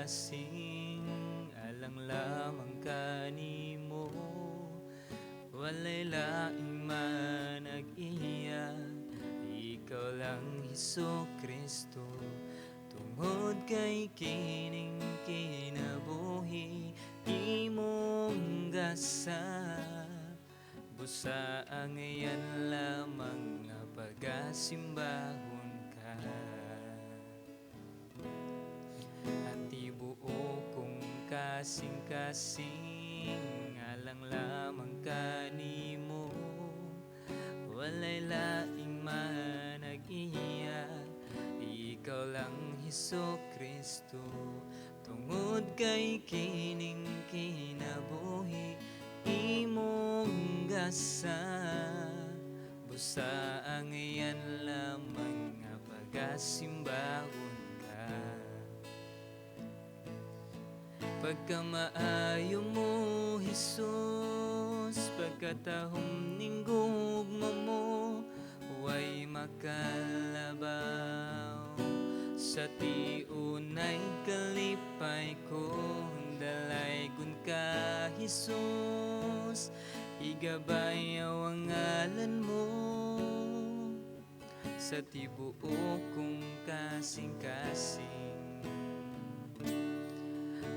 Kasing-kasing, alang lamang kanimo. Walay laing man nag-iya, ikaw lang, Hesu Kristo. Tungod kay kining kinabuhi imong gasa, busa ang yan lamang nga pagasimbahon ka. At tibuok kong kasing-kasing, alang lamang kanimo. Walay laing man nag-iya, ikaw lang, Hesu Kristo. Tungod kay kining kinabuhi imong gasa, busa ang yan lamang nga pagasimbahon ka. Pagkamaayo mo, Jesus, pagkatahom ning gugma mo, way makalabaw. Sa tiunay kalipay ko, dalaygon ka, Jesus. Igabayaw ang ngalan mo sa tibuok kong kasing-kasing,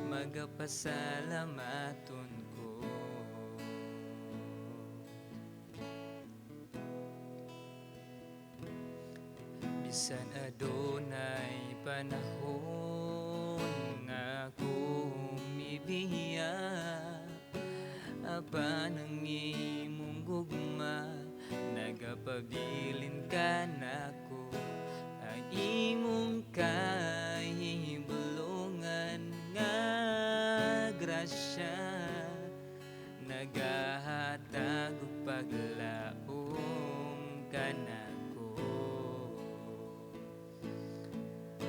magapasalamaton ko. Bisan adunay panahon nga ako mibiya, apan ang imong gugma nagapabilin kanako. Ang imong kahibulongan nga grasya nagahatag og paglaom kanako.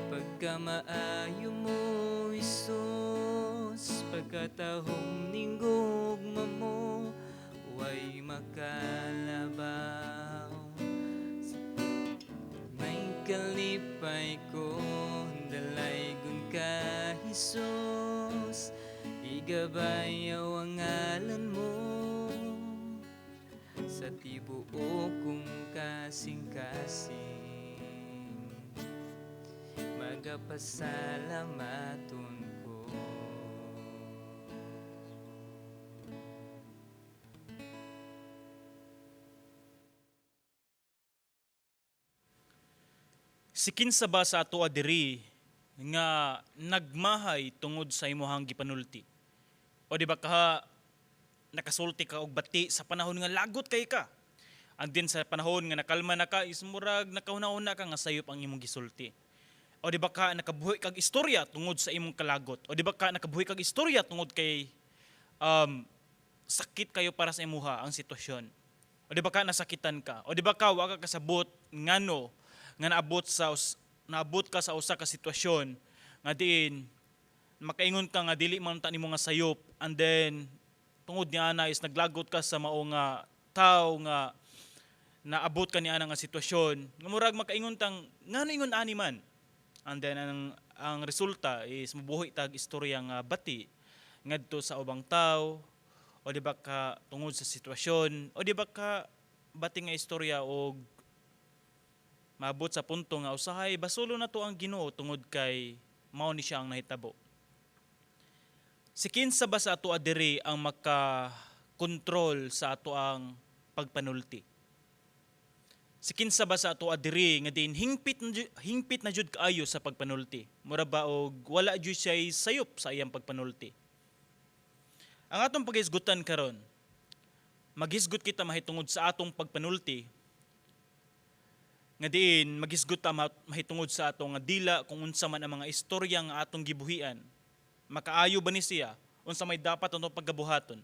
Pagkamaayo mo, Hesus, pagkatahom ning gugma mo, way makalabaw. May kalipay ko, dalaygon ka, Hesus. Igabayaw ang ngalan mo sa tibuok kong kasing-kasing, magapasalamaton ko. Si kinsa ba sa atoa diri nga nagmahay tungod sa imuhang gipanulti? O di ba kaha nakasulti ka og bati sa panahon nga lagot kay ka? And then sa panahon nga nakalma na ka is murag nakahuna-huna ka nga sayop ang imong gisulti. O di ba ka nakabuhi kag istorya tungod sa imong kalagot? O di ba ka nakabuhi kag istorya tungod kay sakit kayo para sa imuha ang sitwasyon? O di ba ka nasakitan ka? O di ba ka wa ka kasabot ngano nga naabot ka sa usa ka sitwasyon nga diin makaingon ka nga dili man ta nimo nga sayop, and then tungod niya ana is naglagot ka sa mao nga tawo nga naabot ka niana nga sitwasyon nga murag makaingon tang ngano ingon ani man, and then ang resulta is mabuhi tag istorya nga bati ngadto sa ubang tawo, o di ba ka tungod sa sitwasyon, o di ba ka bati nga istorya og maabot sa punto nga usahay basulo na to ang Ginoo tungod kay mao ni siya ang nahitabo. Si kinsa ba sa ato diri ang maka-kontrol sa ato ang pagpanulti? Si kinsa ba sa ato diri nga diin hingpit na jud kaayo sa pagpanulti? Mura ba og wala jud siya sayop sa iyang pagpanulti? Ang atong paghisgutan karon, maghisgot kita mahitungod sa atong pagpanulti, nga diin maghisgot ta mahitungod sa atong nga dila kung unsa man ang mga istorya nga atong gibuhian. Makaayo ba ni siya? Unsa may dapat atong paggabuhaton?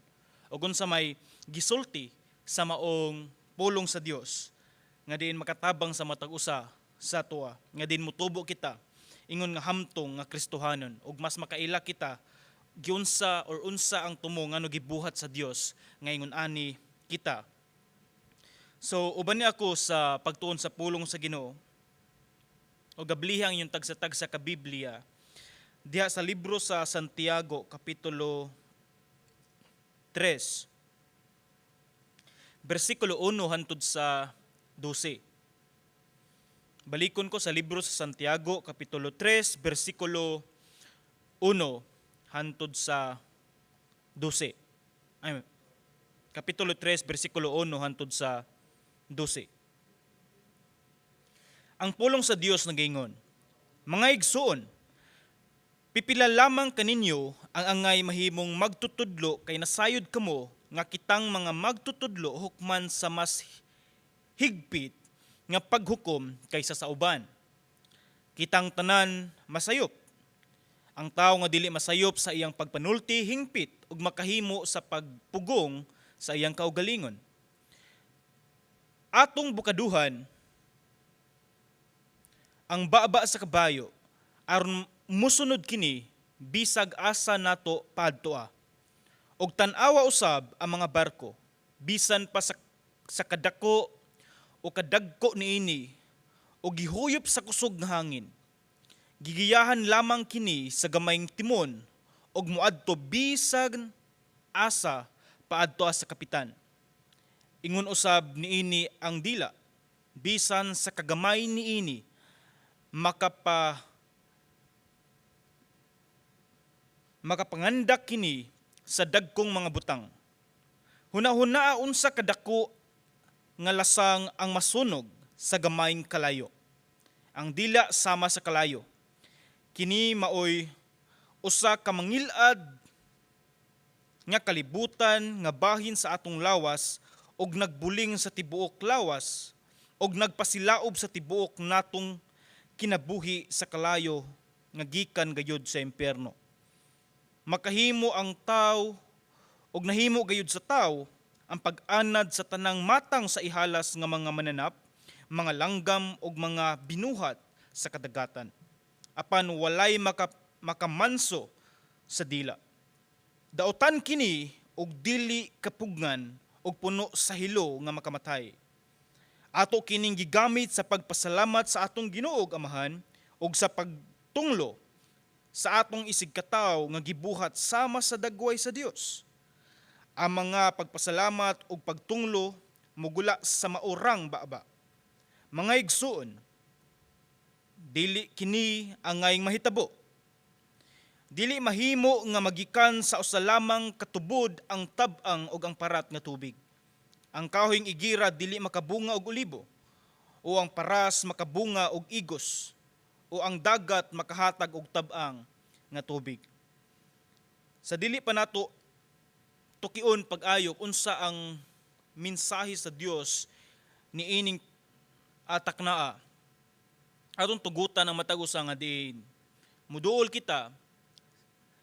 O unsa may gisulti sa maong pulong sa Dios nga diin makatabang sa matag usa sa atoa, nga diin motubo kita ingon nga hamtong nga Kristohanon ug mas makaila kita giunsa or unsa ang tumo ngano gibuhat sa Dios nga ingon ani kita. So uban ni ako sa pagtuon sa pulong sa Ginoo o gablihan inyong tagsa-tagsa ka Biblia Diha sa libro sa Santiago, kapitulo 3, bersikulo 1 hantod sa 12. Balikon ko sa libro sa Santiago, kapitulo 3, bersikulo 1 hantod sa 12. Ay, kapitulo 3, bersikulo 1 hantod sa 12. Ang pulong sa Dios nagaingon, "Mga igsuon, pipila lamang kaninyo ang angay mahimong magtutudlo kay nasayod kamo nga kitang mga magtutudlo hukman sa mas higpit nga paghukom kaysa sa uban. Kitang tanan masayop. Ang tawo nga dili masayop sa iyang pagpanulti hingpit ug makahimo sa pagpugong sa iyang kaugalingon. Atong bukaduhan ang baba sa kabayo aron musunod kini bisag asa nato paadtoa. Ug tan-awa usab ang mga barko, bisan pa sa kadako o kadagko niini o gihuyop sa kusog nga hangin, gigiyahan lamang kini sa gamayng timon ug moadto bisag asa paadto sa kapitan. Ingon usab niini ang dila, bisan sa kagamay niini makapangandak kini sa dagkong mga butang. Hunahunaa unsa kadako nga lasang ang masunog sa gamayng kalayo. Ang dila sama sa kalayo. Kini maoy usa ka mangilad nga kalibutan nga bahin sa atong lawas og nagbuling sa tibuok lawas og nagpasilaob sa tibuok natong kinabuhi sa kalayo nga gikan gayud sa impyerno. Makahimo ang tawo og nahimo gayud sa tawo ang pag-anad sa tanang matang sa ihalas nga mga mananap, mga langgam ug mga binuhat sa kadagatan. Apan walay makamanso sa dila. Daotan kini og dili kapugngan og puno sa hilo nga makamatay. Ato kining gigamit sa pagpasalamat sa atong Ginoo ug Amahan ug sa pagtunglo sa atong isigkatawo nga gibuhat sama sa dagway sa Dios. Ang mga pagpasalamat ug pagtunglo mugula sa maurang baba. Mga igsuon, dili kini angayng mahitabo. Dili mahimo nga magikan sa usa lamang katubod ang tab-ang ug ang parat nga tubig. Ang kahoyng igira dili makabunga og olibo, o ang paras makabunga og igos, o ang dagat makahatag og tab-ang nga tubig." Sa dili pa nato tukion pag-ayo unsa ang mensahe sa Dios niining taknaa, atong tugutan ang matag usa nga diin muduol kita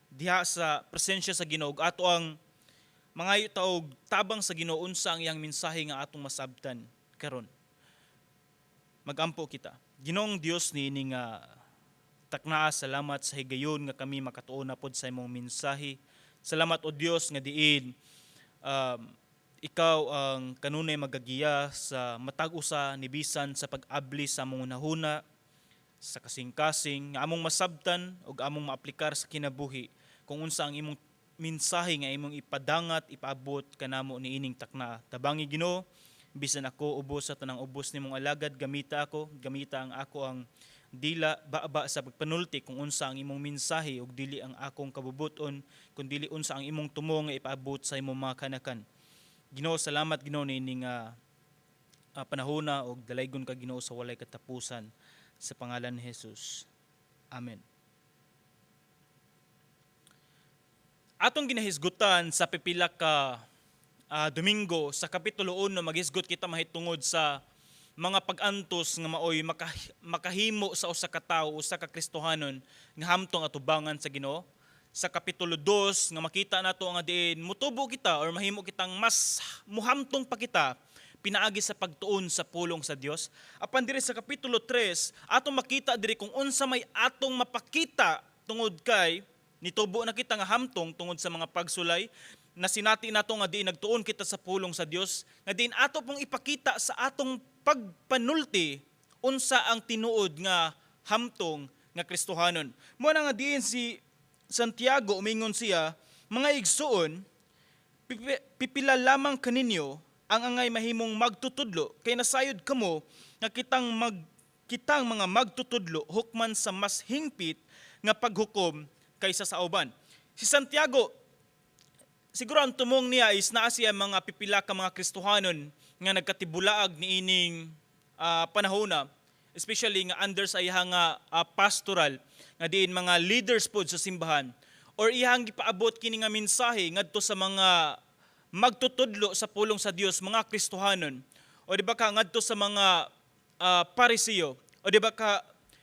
diha sa presensya sa Ginoo ug ato ang mangayo ta og tabang sa Ginoo unsa ang iyang mensahe nga atong masabtan karon. Magampo kita. Ginoong Dios, niini nga taknaa, salamat sa higayon nga kami makatuon na pod sa imong mensahe. Salamat, o Dios, nga diin ikaw ang kanunay magagiya sa matag usa ni bisan sa pag-abli sa among hunahuna, sa kasing-kasing nga among masabtan ug among maaplikar sa kinabuhi kung unsa ang imong mensahe nga imong ipadangat, ipaabot kanamo niining takna. Tabangi, Ginoo, bisan ako ubos sa tanang ubos nimong alagad, gamita ako, gamita ang ako ang dila, baba sa pagpanulti kung unsa ang imong mensahe ug dili ang akong kabubuton, kun dili unsa ang imong tumo nga ipaabot sa imong mga kanakan. Ginoo, salamat, Ginoo, niining panahona ug dalaygon ka, Ginoo, sa walay katapusan, sa pangalan ni Jesus. Amen. Atong ginahisgutan sa pipila ka Domingo sa kapitulo 1, maghisgot kita mahitungod sa mga pag-antos nga maoy makahimo sa usa ka tawo, usa ka Kristohanon nga hamtong atubangan sa Ginoo. Sa kapitulo 2 nga makita nato nga diin mutubo kita or mahimo kitang mas muhamtong pa kita pinaagi sa pagtuon sa pulong sa Dios. Apan diri sa kapitulo 3, atong makita diri kung unsa may atong mapakita tungod kay nitubo na kita nga hamtong tungod sa mga pagsulay na sinati nato nga diin nagtuon kita sa pulong sa Dios, nga diin ato pong ipakita sa atong pagpanulti unsa ang tinuod nga hamtong nga Kristohanon. Mo na nga diin si Santiago umingon siya, "Mga igsuon, pipila lamang kaninyo ang angay mahimong magtutudlo kay nasayod kamo nga kitang mga magtutudlo hukman sa mas hingpit nga paghukom kaysa sa uban." Si Santiago, siguro ang tumong niya is naa siya mga pipila ka mga Kristohanon nga nagkatibulaag niining panahona, especially nga under sa iyang nga pastoral nga diin mga leaders pod sa simbahan or iyang gipaabot kini nga mensahe ngadto sa mga magtutudlo sa pulong sa Dios, mga Kristohanon, o di ba ka ngadto sa mga Pariseo, o di ba ka.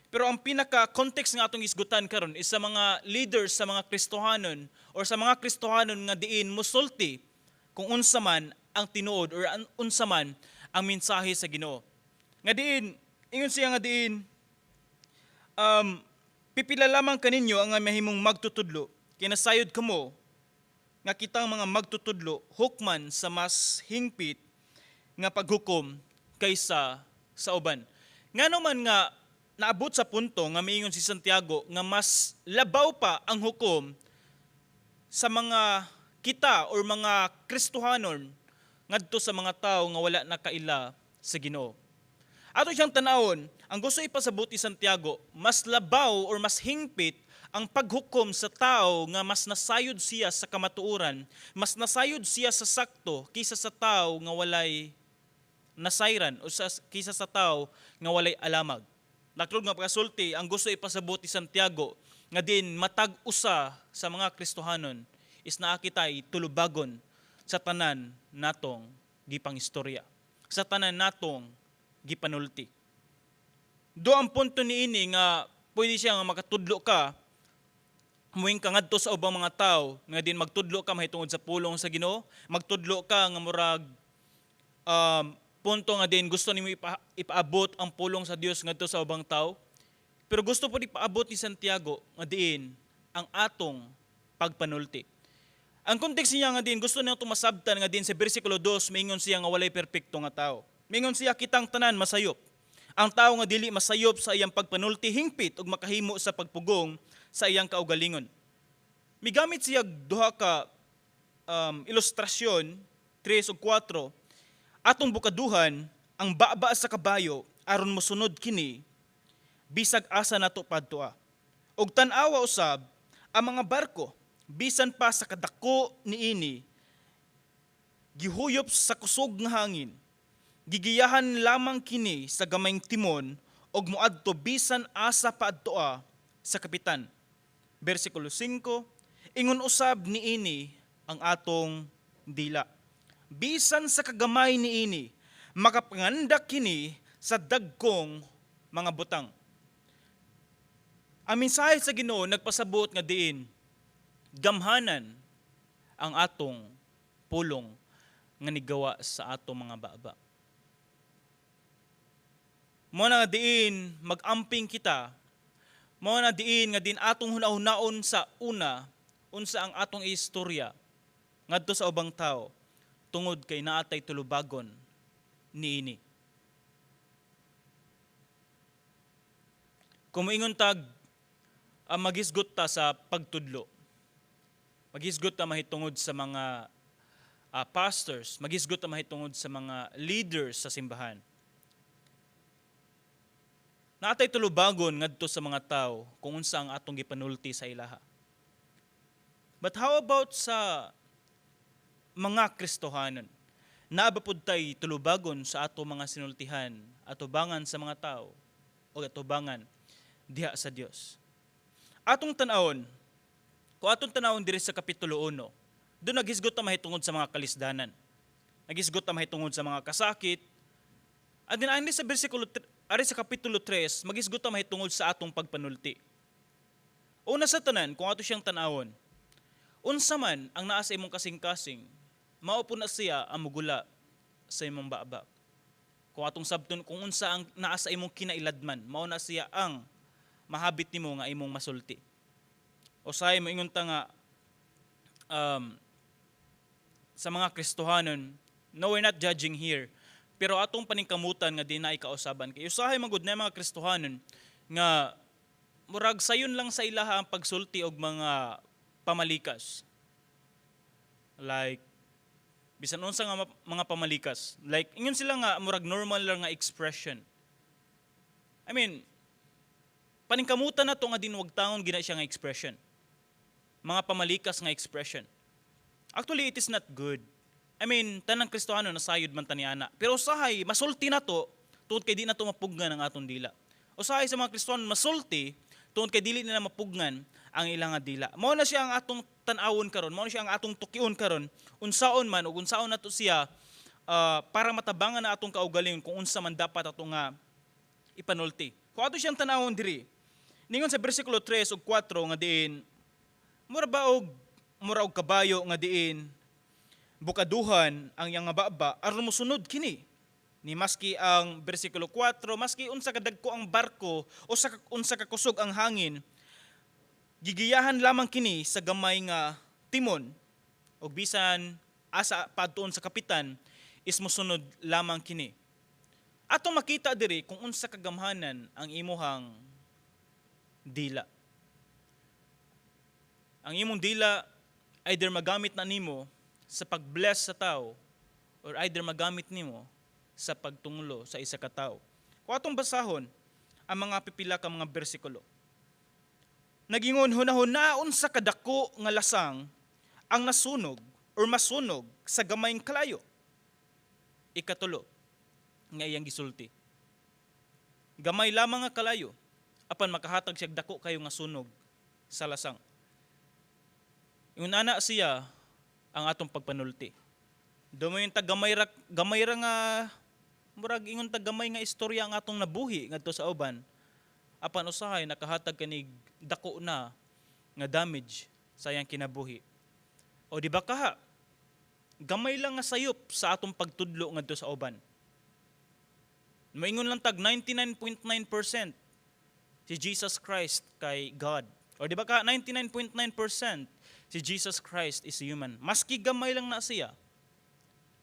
Pero ang pinaka context nga atong isgutan karon is sa mga leaders sa mga Kristohanon or sa mga Kristohanon nga diin musulti kung unsa man ang tinuod or unsa man ang mensahe sa Ginoo. Nga diin ingon siya nga diin pipila lamang kaninyo ang mahimong magtutudlo kay nasayod kamo nga kitang mga magtutudlo hukman sa mas hingpit nga paghukom kaysa sa uban. Ngano man nga naabot sa punto nga miingon si Santiago nga mas labaw pa ang hukom sa mga kita or mga Kristohanon ngadto sa mga tao nga wala nakaila sa Ginoo? Ato siyang tanawon, ang gusto ipasabot ni Santiago, mas labaw or mas hingpit ang paghukom sa tao nga mas nasayod siya sa kamatuoran, mas nasayod siya sa sakto kaysa sa tao nga walay nasayran o kaysa sa tao nga walay alamag. Naklog nga pagkasulti, ang gusto ipasabot ni Santiago nga din matag usa sa mga Kristohanon is naa kitay tulubagon sa tanan natong gipangistorya, sa tanan natong gipanulti. Do ang punto niini nga pwede siya nga makatudlo ka, muing ka ngadto sa ubang mga tao nga din magtudlo ka mahitungod sa pulong sa Ginoo, magtudlo ka nga murag punto nga din gusto nimo ipaabot ang pulong sa Dios ngadto sa ubang tao. Pero gusto po ipaabot ni Santiago nga diin ang atong pagpanulti. Ang context niya nga din gusto niya tumasabtan nga din sa bersikulo 2, maingon siya nga walay perpekto nga tao. Maingon siya, "Kitang tanan masayop. Ang tao nga dili masayop sa iyang pagpanulti hingpit ug makahimo sa pagpugong sa iyang kaugalingon." Migamit siya duha ka ilustrasyon, 3 ug 4. "Atong bukaduhan ang baba sa kabayo aron mosunod kini bisag asa nato padtoa. Ug tan-awa usab ang mga barko, bisan pa sa kadako niini gihuyop sa kusog nga hangin, gigiyahan lamang kini sa gamayng timon ug moadto bisan asa paadtoa sa kapitan." Bersikulo 5, "Ingon usab niini ang atong dila. Bisan sa kagamay niini, makapangandak kini sa dagkong mga butang." Ang mensahe sa Ginoo nagpasabot nga diin gamhanan ang atong pulong nga nigawa sa atong mga baba. Mo na nga diin mag-amping kita, mo na diin nga din atong hunahunaon sa una unsa ang atong istorya ngadto sa ubang tao tungod kay naatay tulubagon niini. Kung moingon tag magisgot ta sa pagtudlo, magisgot ta mahitungod sa mga pastors, magisgot ta mahitungod sa mga leaders sa simbahan, naatay tulubagon ngadto sa mga tao kung unsa ang atong gipanulti sa ilaha. But how about sa mga Kristohanon? Naa ba pud tay tulubagon sa ato mga sinultihan, atubangan sa mga tao o atubangan diha sa Dios? Atong tan-awon, kung atong tan-awon diri sa Kapitulo 1, doon naghisgot ta mahitungod sa mga kalisdanan. Naghisgot ta mahitungod sa mga kasakit. At din ani sa bersikulo ari sa Kapitulo 3, magisgot ta mahitungod sa atong pagpanulti. Una sa tanan, kung ato siyang tan-awon, unsa man ang naa sa imong kasing-kasing, mao po na siya ang mugula sa imong baba. Kung atong sabton, kung unsa ang naa sa imong kinailadman, mao na siya ang mahabit nimo nga imong masulti. Usahay moingon ta nga sa mga Kristohanon, no, we're not judging here, pero atong paningkamutan nga di na ikausaban. Kay usahay magud na mga Kristohanon nga murag sayon lang sa ilaha ang pagsulti og mga pamalikas. Like bisan unsa nga mga pamalikas. Like ingon sila nga murag normal lang nga expression. I mean, paningkamutan na to nga dinwagtangon gina siya nga expression. Mga pamalikas nga expression. Actually, it is not good. I mean, tanang Kristohano nasayod man tani ana. Pero usahay masulti na to tungod kay di na to mapugnan ang atong dila. Usahay sa mga Kristohano masulti tungod kay dili nila mapugnan ang ilang nga dila. Mao na siya ang atong tan-awon karon, mao na siya ang atong tukion karon, unsaon man ug unsaon nato siya para matabangan na atong kaugalingon kung unsa man dapat ato nga ipanulti. Kung ato siyang tan-awon diri, ningon sa bersikulo 3 ug 4 nga diin mura og kabayo nga diin bukaduhan ang iyang nga baba aron mosunod kini ni. Maski ang bersikulo 4, maski unsa kadagko ang barko o sa unsa ka kusog ang hangin, gigiyahan lamang kini sa gamay nga timon, ug bisan asa padtuon sa kapitan is mosunod lamang kini. Atong makita diri kung unsa kagamhanan ang imuhang dila. Ang imong dila, either magamit na nimo sa pag-bless sa tao or either magamit nimo sa pagtunglo sa isa ka tao. Kung atong basahon ang mga pipila ka mga bersikulo. Nagingon, "Hunahuna unsa kadako nga lasang ang nasunog or masunog sa gamayng kalayo." Ikatulo nga iyang gisulti. Gamay lamang nga kalayo apan makahatag siya dako kayo nga sunog sa lasang. Ingon ana siya ang atong pagpanulti. Dumayon ta gamay ra nga murag ingon ta gamay nga istorya ang atong nabuhi ngadto sa uban. Apan usahay nakahatag kanig dako na nga damage sa iyang kinabuhi. O di ba kaha? Gamay lang nga sayop sa atong pagtudlo ngadto sa uban. Maingon lang tag 99.9% si Jesus Christ kay God. O di ba ka 99.9% si Jesus Christ is human. Maski gamay lang na siya,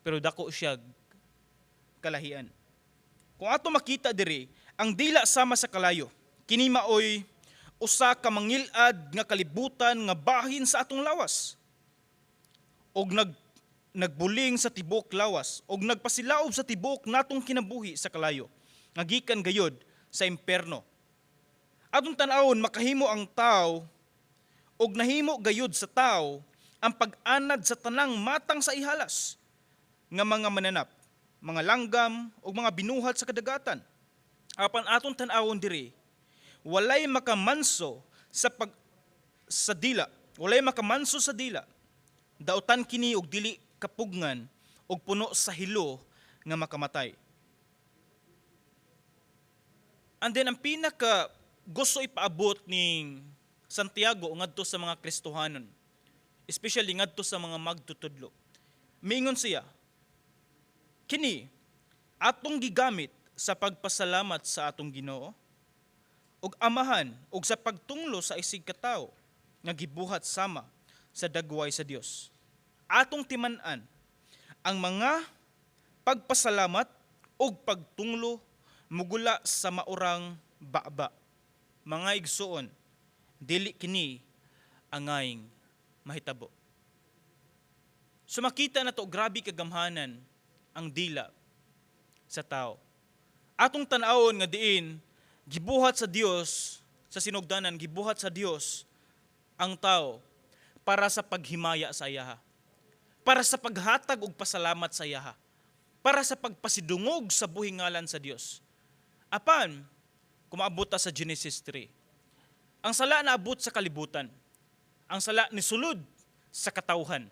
pero dako siya kalahian. Kung ato makita diri, ang dila sama sa kalayo, kini maoy usa ka mangilad nga kalibutan nga bahin sa atong lawas. Og nagbuling sa tibok lawas og nagpasilaob sa tibok natong kinabuhi sa kalayo nga gikan gayod sa imperno. Atong tan-awon, makahimo ang tao og nahimo gayud sa tao ang pag-anad sa tanang matang sa ihalas nga mga mananap, mga langgam ug mga binuhat sa kadagatan. Apan atong tan-awon diri, walay makamanso sa dila, walay makamanso sa dila. Dautan kini og dili kapugngan og puno sa hilo nga makamatay. And then ang pinaka gusto ipaabot ning Santiago ngadto sa mga Kristohanon, especially ngadto sa mga magtutudlo. Miingon siya, kini atong gigamit sa pagpasalamat sa atong Ginoo ug Amahan ug sa pagtunglo sa isig katawo nga gibuhat sama sa dagway sa Dios. Atong timan-an ang mga pagpasalamat ug pagtunglo mugula sa maurang baba. Mga igsuon, dili kini angayng mahitabo. So makita na to, grabe kagamhanan ang dila sa tao. Atong tan-awon nga diin gibuhat sa Dios sa sinugdanan, gibuhat sa Dios ang tao para sa paghimaya sa iyaha. Para sa paghatag og pasalamat sa iyaha. Para sa pagpasidungog sa buhing ngalan sa Dios. Apan kung maabot ta sa Genesis 3, ang sala naabot sa kalibutan. Ang sala nisulod sa katawhan.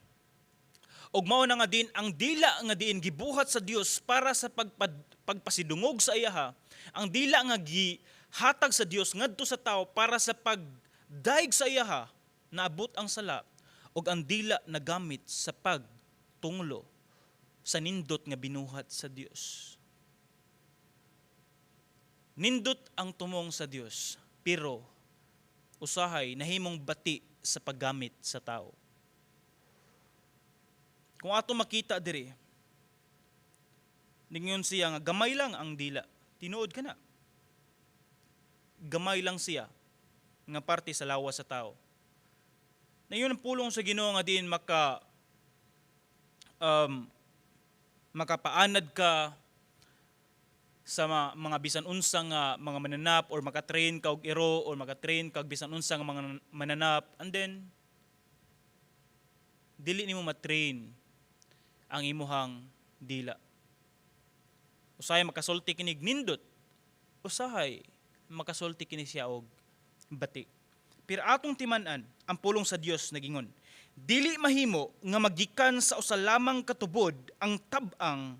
Og mao na nga din ang dila nga diin gibuhat sa Dios para sa pagpasidungog sa iyaha, ang dila nga gihatag sa Dios ngadto sa tao para sa pagdayeg sa iyaha, naabot ang sala ug ang dila nagamit sa pagtunglo sa nindot nga binuhat sa Dios. Nindot ang tumong sa Dios, pero usahay nahimong bati sa paggamit sa tao. Kung ato makita diri, ningon siya nga gamay lang ang dila. Tinuod ka na. Gamay lang siya. Nga parte sa lawas sa tao. Na yun ang pulong sa Ginoo nga diin makapaanad ka sa mga bisan unsa nga mga mananap or makatrain ka og iro or makatrain ka og bisan unsa nga mga mananap, and then dili nimo matrain ang imuhang dila. Usahay makasulti kinig nindot, usahay makasulti kini siya og bati. Pero atong timan-an ang pulong sa Dios, nagingon, "Dili mahimo nga magikan sa usa lamang ka tubod ang tab-ang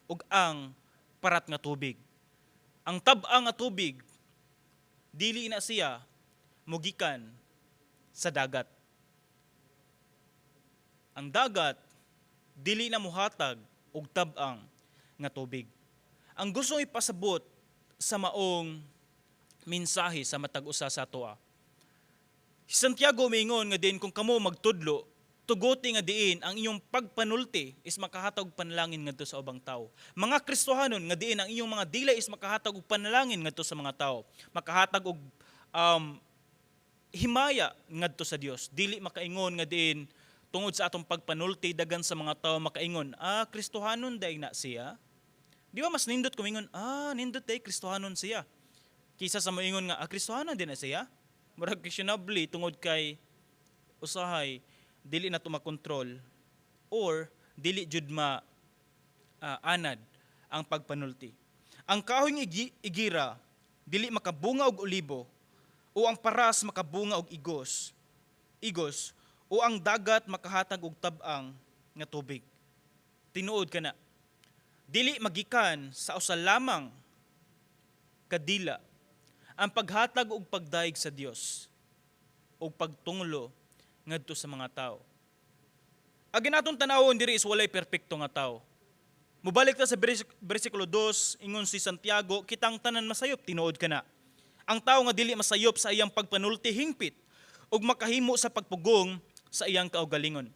ug ang parat nga tubig." Ang tab-ang nga tubig, dili na siya mugikan sa dagat. Ang dagat, dili na muhatag og tab-ang nga tubig. Ang gusto ipasabot sa maong mensahe sa matag usa sa atoa, si Santiago miingon nga din kung kamo magtudlo, tuguti nga diin ang inyong pagpanulti is makahatag og panalangin ngadto sa ubang tao. Mga Kristohanon, nga diin ang inyong mga dila is makahatag og panalangin ngadto sa mga tao. Makahatag og himaya ngadto sa Dios. Dili makaingon nga diin tungod sa atong pagpanulti, dagan sa mga tao makaingon, "Ah, Kristohanon diay na siya." Di ba mas nindot kumingon, "Ah, nindot diay, Kristohanon siya," kaysa sa moingon nga, "Ah, Kristohanon din na siya"? Murag questionably tungod kay usahay dili na to makontrol or dili jud ma anad ang pagpanulti. Ang kahoy nga igira dili makabunga og olibo o ang paras makabunga og igos o ang dagat makahatag og tab-ang nga tubig. Tinuod kana. Dili magikan sa usa lamang kadila ang paghatag og pagdayeg sa Dios og pagtunglo ngadto sa mga tao. Again, atong tanawon diri is walay perpekto nga tao. Mubalik ta sa bersikulo 2, ingon si Santiago, kitang tanan masayop, tinuod kana. Ang tao nga dili masayop sa iyang pagpanulti hingpit ug makahimo sa pagpugong sa iyang kaugalingon.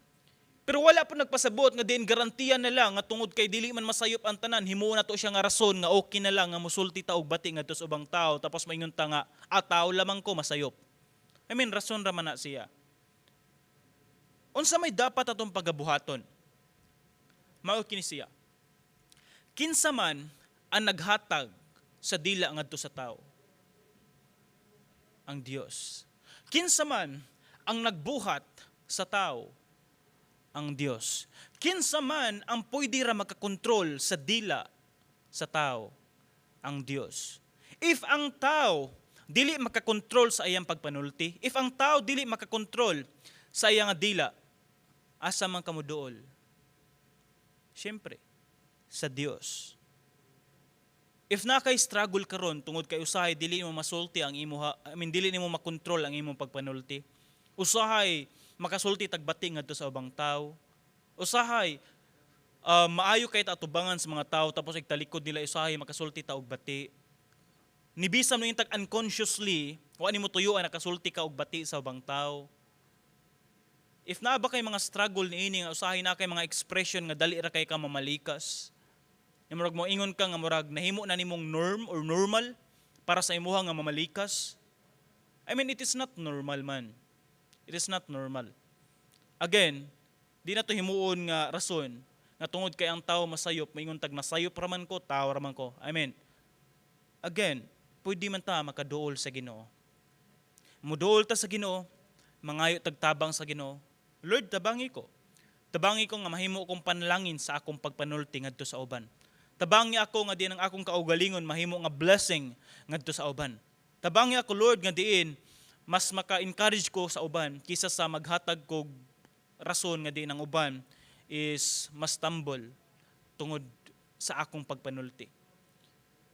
Pero wala po nagpasabot nga din garantiya na lang nga tungod kay dili man masayop ang tanan, himuon nato siya nga rason nga okay na lang nga musulti ta og bati ngadto sa ubang tao, tapos maingon ta nga, "Ah, tao lamang ko, masayop." I mean, rason ra man na siya. Unsa may dapat atong pagabuhaton? Mao kini siya. Kinsa man ang naghatag sa dila ngadto sa tao? Ang Dios. Kinsa man ang nagbuhat sa tao? Ang Dios. Kinsa man ang pwede ra makakontrol sa dila sa tao? Ang Dios. If ang tao dili makakontrol sa iyang pagpanulti, if ang tao dili makakontrol sa iyang dila, asa man ka moduol? Siyempre, sa Dios. If na kay struggle karon tungod kay usahay dili mo masulti ang imo, I mean, dili nimo makontrol ang imong pagpanulti. Usahay makasulti tagbati ngadto sa ubang tao. Usahay maayo kay atubangan sa mga tao, tapos igtalikod nila, usahay makasulti ta og bati. Nibisam no tag unconsciously, wa nimo tuyuan, nakasulti ka og bati sa ubang tao. If naa ba kay mga struggle niini nga usahay na kay mga expression nga dali ra kay ka mamalikas, nga murag mo ingon ka nga murag nahimo na nimong norm or normal para sa imuha nga mamalikas. I mean, it is not normal man. It is not normal. Again, di na to himuon nga rason nga tungod kay ang tao masayop, maingon tag nasayop raman ko, tao raman ko. I mean, again, pwede man ta makaduol sa Ginoo. Muduol ta sa Ginoo, mangayo tagtabang sa Ginoo. "Lord, tabangi ko. Tabangi ko nga mahimo akong panalangin sa akong pagpanulti ngadto sa uban. Tabangi ako nga diin ang akong kaugalingon mahimo nga blessing ngadto sa uban. Tabangi ako, Lord, nga diin mas maka-encourage ko sa uban kaysa sa maghatag kog rason nga diin ang uban is mas tumble tungod sa akong pagpanulti."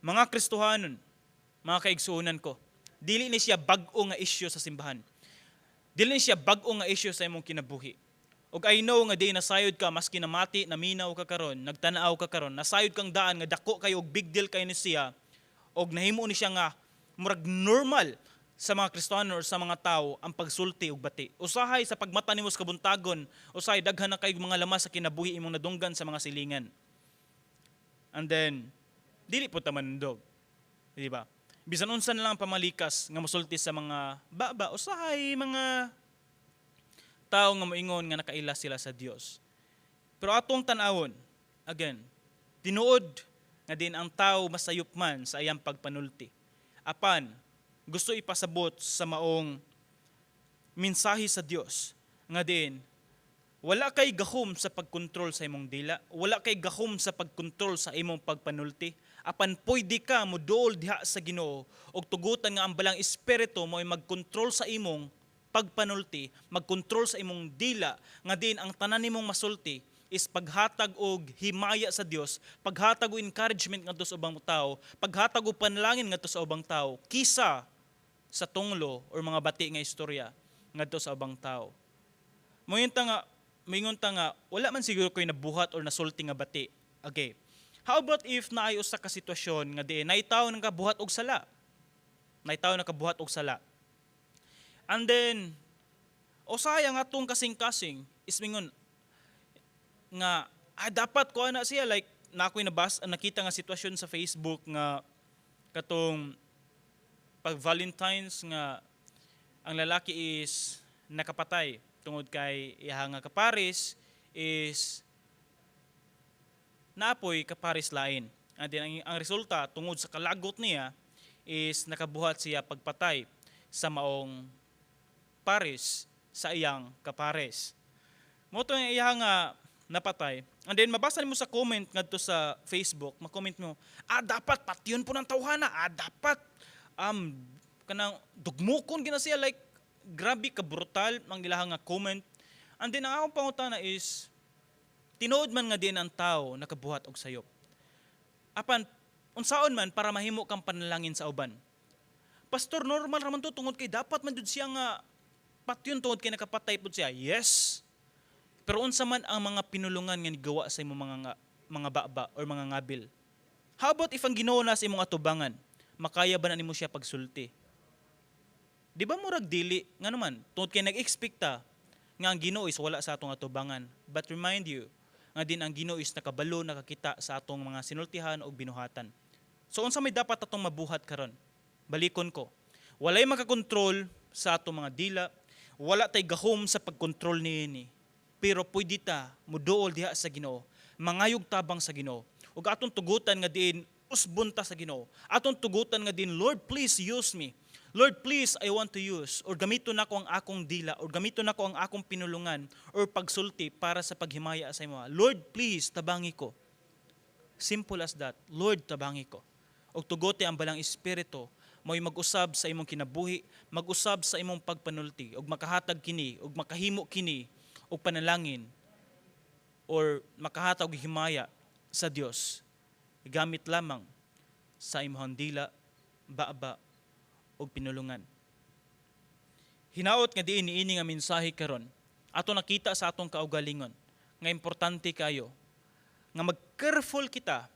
Mga Kristohanon, mga kaigsuonan ko, dili ni siya bag-o nga issue sa simbahan. Dili ni siya bag-o nga issue sa imong kinabuhi. Ug I know nga di nasayod ka, maski namati, naminaw ka karon, nagtanaw ka karon, nasayod kang daan nga dako kayo og big deal kayo ni siya og nahimo ni siya nga murag normal sa mga Kristiyano or sa mga tao ang pagsulti og bati. Usahay sa pagmata nimo sa kabuntagon, usahay daghan na kay mga lamas sa kinabuhi imong nadunggan sa mga silingan. And then dili po ta manundog. Di ba? Bisan unsa na lang ang pamalikas nga mosulti sa mga baba, usahay mga tao nga moingon nga nakaila sila sa Dios. Pero atong tan-awon, again, tinuod nga din ang tao masayop man sa iyang pagpanulti. Apan, gusto ipasabot sa maong mensahe sa Dios nga din wala kay gahom sa pagkontrol sa imong dila, wala kay gahom sa pagkontrol sa imong pagpanulti. Apan pwede ka moduol diha sa Ginoo og tugutan nga ang Balaang Espiritu mo ay magkontrol sa imong pagpanulti, magkontrol sa imong dila, nga din ang tanan nimong masulti is paghatag og himaya sa Dios, paghatag og encouragement ngadto sa ubang tao, paghatag og panalangin ngadto sa ubang tao, kisa sa tunglo or mga bati nga istorya ngadto sa ubang tao. Moingon ta nga wala man siguro ko'y nabuhat or nasulti nga bati. Okay. How about if naay usa ka sitwasyon nga diin naay tawo nang kabuhat og sala? Naay tawo nakabuhat og sala. And then usahay ang atong kasing-kasing is mingon nga dapat ko ana siya, like na ako'y nabas nakita nga sitwasyon sa Facebook nga katong pag Valentine's nga ang lalaki is nakapatay tungod kay iha nga kapares is naapoy kapares lain. And then ang resulta, tungod sa kalagot niya, is nakabuhat siya pagpatay sa maong pares sa iyang kapares. Mao to nga iya nga napatay. And then mabasa nimo sa comment ngadto sa Facebook, ma-comment mo, "Ah, dapat patyon pud nang tawhana, dapat kanang dugmukon gina siya," like grabe ka brutal ang ilahang nga comment. And then ang akong pangutana is, tinuod man nga din ang tao nakabuhat og sayop. Apan unsaon man para mahimo kang panalangin sa uban? "Pastor, normal raman to tungod kay dapat man jud siya nga patyon tungod kay nakapatay pud siya." Yes. Pero unsa man ang mga pinulungan nga nigawa sa imong mga baba or mga ngabil? How about if ang Ginoo na sa imong atubangan, makaya ba na nimo siya pagsulti? Di ba murag dili? Nga naman, tungod kay nag-expect ta nga ang Ginoo is wala sa atong atubangan. But remind you, nga din ang Ginoo is nakabalo, nakakita sa atong mga sinultihan o binuhatan. So unsa may dapat atong mabuhat karon? Balikon ko. Walay makakontrol sa atong mga dila, wala tay gahom sa pagkontrol niini. Pero pwede ta muduol diha sa Ginoo, mangayog tabang sa Ginoo. Ug atong tugutan nga diin usbon ta sa Ginoo. Atong tugutan nga din, "Lord, please use me. Lord, please, I want to use or gamiton nako ang akong dila or gamiton nako ang akong pinulungan or pagsulti para sa paghimaya sa imo. Lord, please, tabangi ko." Simple as that. "Lord, tabangi ko." Og tugote ang Balaang Espiritu mo'y mag-usab sa imong kinabuhi, mag-usab sa imong pagpanulti, ug makahatag kini, ug makahimo kini, og panalangin, or makahatag og himaya sa Dios gamit lamang sa imong dila, baba, ug pinulungan. Hinaot nga diin niini nga mensahe karon ato nakita sa atong kaugalingon nga importante kayo nga mag-careful kita,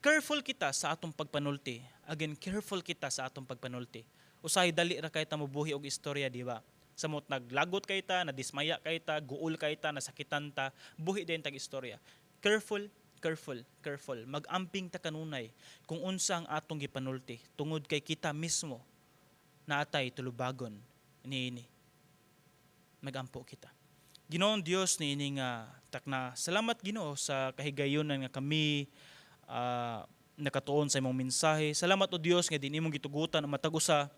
careful kita sa atong pagpanulti. Again, careful kita sa atong pagpanulti. Usahay dali ra kay ta mobuhi og istorya, di ba? Samot naglagot kay ta, nadismaya kay ta, guol kay ta, nasakitan ta, buhi din tag istorya. Careful, careful, careful. Mag-amping ta kanunay kung unsa ang atong gipanulti tungod kay kita mismo naatay tulubagon niini. Magampo kita. Ginoong Dios, niini nga takna, salamat, Ginoo, sa kahigayonan nga kami nakatuon sa imong mensahe. Salamat, o Dios, nga din imong gitugutan ang matag usa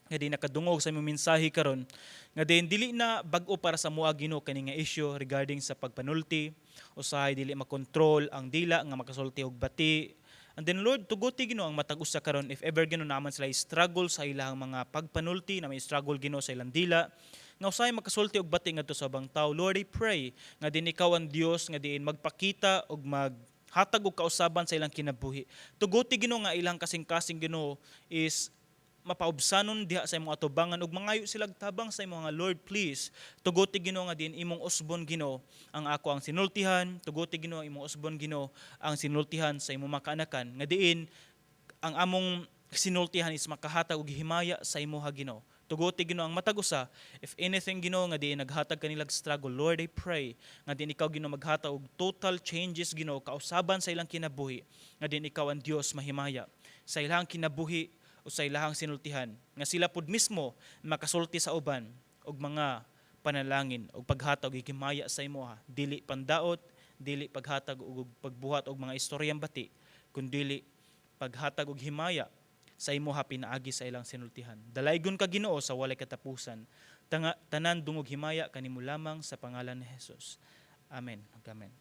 nga di nakadungog sa imong mensahe karon, nga din dili na bag-o para sa mua, Ginoo, kani nga issue regarding sa pagpanulti. Usahay dili makontrol ang dila nga makasulti og bati. And then, Lord, tuguti, Ginoo, ang matag usa karon, if ever, Ginoo, naman sila struggle sa ilang mga pagpanulti, na may struggle, Ginoo, sa ilang dila nga usahay makasulti og bati ngadto sa ubang tao. Lord, I pray nga din ikaw ang Dios nga diin magpakita og mag hatag og kausaban sa ilang kinabuhi. Tuguti, Ginoo, nga ilang kasing-kasing, Ginoo, is mapaubsanon diha sa imong atubangan ug mangayo sila tabang sa imong nga, "Lord, please, tuguti, Ginoo, nga din imong usbon, Ginoo, ang ako ang sinultihan. Tuguti, Ginoo, imong usbon, Ginoo, ang sinultihan sa imong makaanakan," nga diin ang among sinultihan is makahatag og himaya sa imuha, Ginoo. Tuguti, Ginoo, ang matag usa, if anything, Ginoo, nga diin naghatag kanilag struggle, Lord, I pray nga din ikaw, Ginoo, maghatag og total changes, Ginoo, kausaban sa ilang kinabuhi, nga din ikaw ang Dios mahimaya sa ilang kinabuhi. Sa ilahang sinultihan nga sila pud mismo makasulti sa uban og mga panalangin og paghatag og himaya sa imoha, dili pandaot, dili paghatag og pagbuhat og mga istoryang bati, kundili paghatag og himaya sa imoha pinaagi sa ilang sinultihan. Dalaygon ka, Ginoo, sa walay katapusan. Tanga, tanan dungog himaya kanimo lamang sa pangalan ni Jesus. Amen. Amen.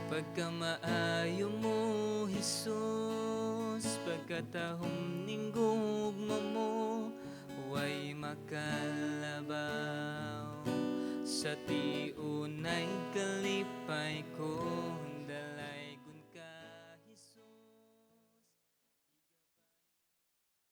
Pagkamaayo mo, Jesus, pagkatahom ning gugma mo, way makalabaw. Sa tiunay kalipay ko.